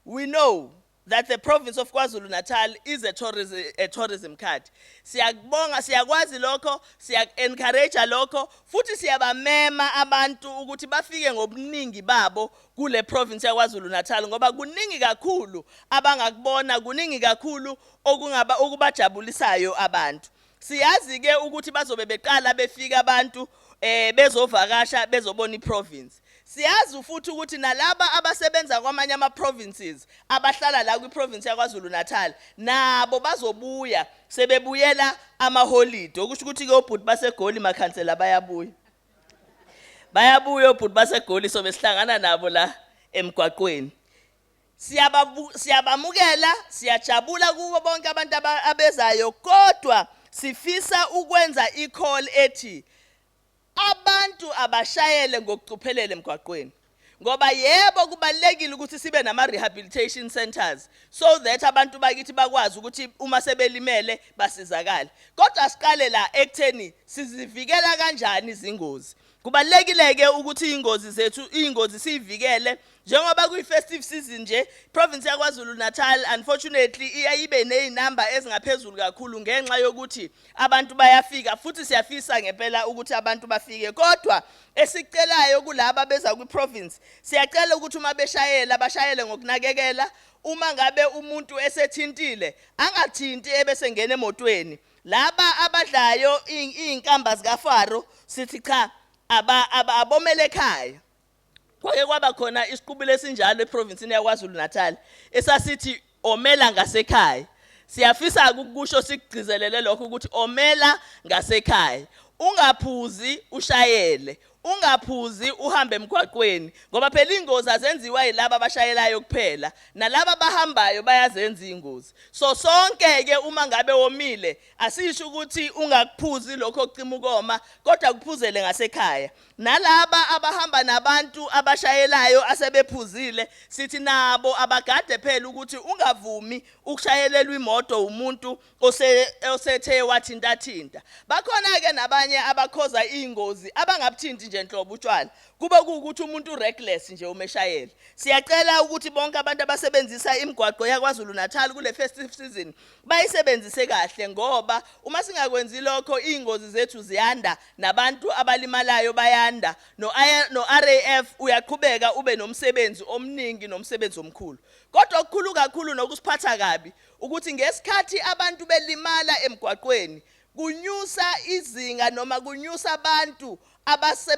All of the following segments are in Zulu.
We know that the province of KwaZulu-Natal is a tourism card. Siyakubonga, siyakwazi lokho, siyak-encourage lokho, futhi siyabamema abantu ukuthi bafike ngobuningi babo kule province yaKwaZulu-Natal, ngoba kuningi kakhulu abangakubona, kuningi kakhulu okungaba okubajabulisayo abantu. Siyazi ke ukuthi bazobe beqala befika abantu bezovakasha, bezobona iprovince. Siyazi futhi ukuthi nalaba abasebenza kwamanye ama provinces abahlala la kwiprovince yaKwaZulu Natal nabo bazobuya sebebuyela ama holiday, okusho ukuthi ke obhuti baseGoli, makhansela, bayabuya, bayabuya obhuti baseGoli, so besihlangana nabo la emgwaqweni. Siyabamukela, siyajabula kubo bonke abantu abezayo, kodwa sifisa ukwenza i-call ethi abantu abashayele ngokucophelela emgwaqweni, ngoba yebo, kubalulekile ukuthi sibe nama rehabilitation centers so that abantu bakithi bakwazi ukuthi uma sebelimele basizakale, kodwa siqale la ekutheni sizivikela kanjani izingozi. Kubalulekile ke ukuthi ingozi zethu, ingozi siyivikele njengoba kuyi festive season nje. Province yaKwaZulu Natal unfortunately iyayibe nezinamba ezingaphezulu kakhulu ngenxa yokuthi abantu bayafika, futhi siyafisa ngempela ukuthi abantu bafike, kodwa esicelayo kulaba beza kwi-province, siyacela ukuthi uma beshayela bashayele ngokunakekela. Uma ngabe umuntu esethintile, angathinti ebese ngena emotweni. Laba abadlayo izinkamba zikaFaro, sithi cha, abomele ekhaya. Kwake kwaba khona isiqubulo esinjalo eprovinsini yaKwaZulu Natal esasithi "Omela ngasekhaya". Siyafisa ukukusho, sikugcizelele lokho ukuthi omela ngasekhaya, ungaphuzi ushayele, ungaphuzi uhambe emgwaqweni, ngoba phela ingozi azenziwa yilaba abashayelayo kuphela, nalaba abahambayo bayazenza ingozi. So sonke ke, uma ngabe womile, asisho ukuthi ungakuphuzi lokho okucima ukoma, kodwa kuphuzele ngasekhaya. Nalaba abahamba nabantu abashayelayo asebephuzile, sithi nabo abagade phela ukuthi ungavumi ukushayelelwa imoto umuntu osethe wathinta thinta. Bakhona ke nabanye abakhoza ingozi abangabuthinti nje nhlobo utshwala, kube kuwukuthi umuntu reckless nje uma eshayela. Siyacela ukuthi bonke abantu abasebenzisa imigwaqo yaKwaZulu Natal kule festive season bayisebenzise kahle, ngoba uma singakwenzi lokho ingozi zethu ziyanda, nabantu abalimalayo bayanda, no RAF uyaqhubeka ube nomsebenzi omningi nomsebenzi omkhulu. Kodwa okukhulu kakhulu nokusiphatha kabi ukuthi ngesikhathi abantu belimala emgwaqweni, kunyusa izinga noma kunyusa abantu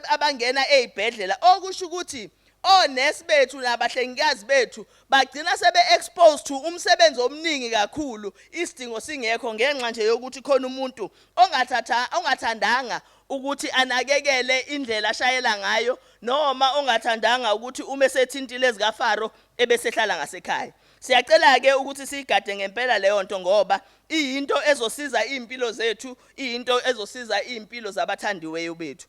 abangena ezibhedlela, okusho ukuthi onesi bethu nabahlengikazi bethu bagcina sebe-exposed to umsebenzi omningi kakhulu isidingo singekho, ngenxa nje yokuthi khona umuntu ongathandanga ukuthi anakekele indlela ashayela ngayo, noma ongathandanga ukuthi uma esethintile ezikaFaro ebesehlala ngasekhaya. Siyacela ke ukuthi siyigade ngempela leyo nto, ngoba iyinto ezosiza impilo zethu, iyinto ezosiza impilo zabathandiweyo bethu.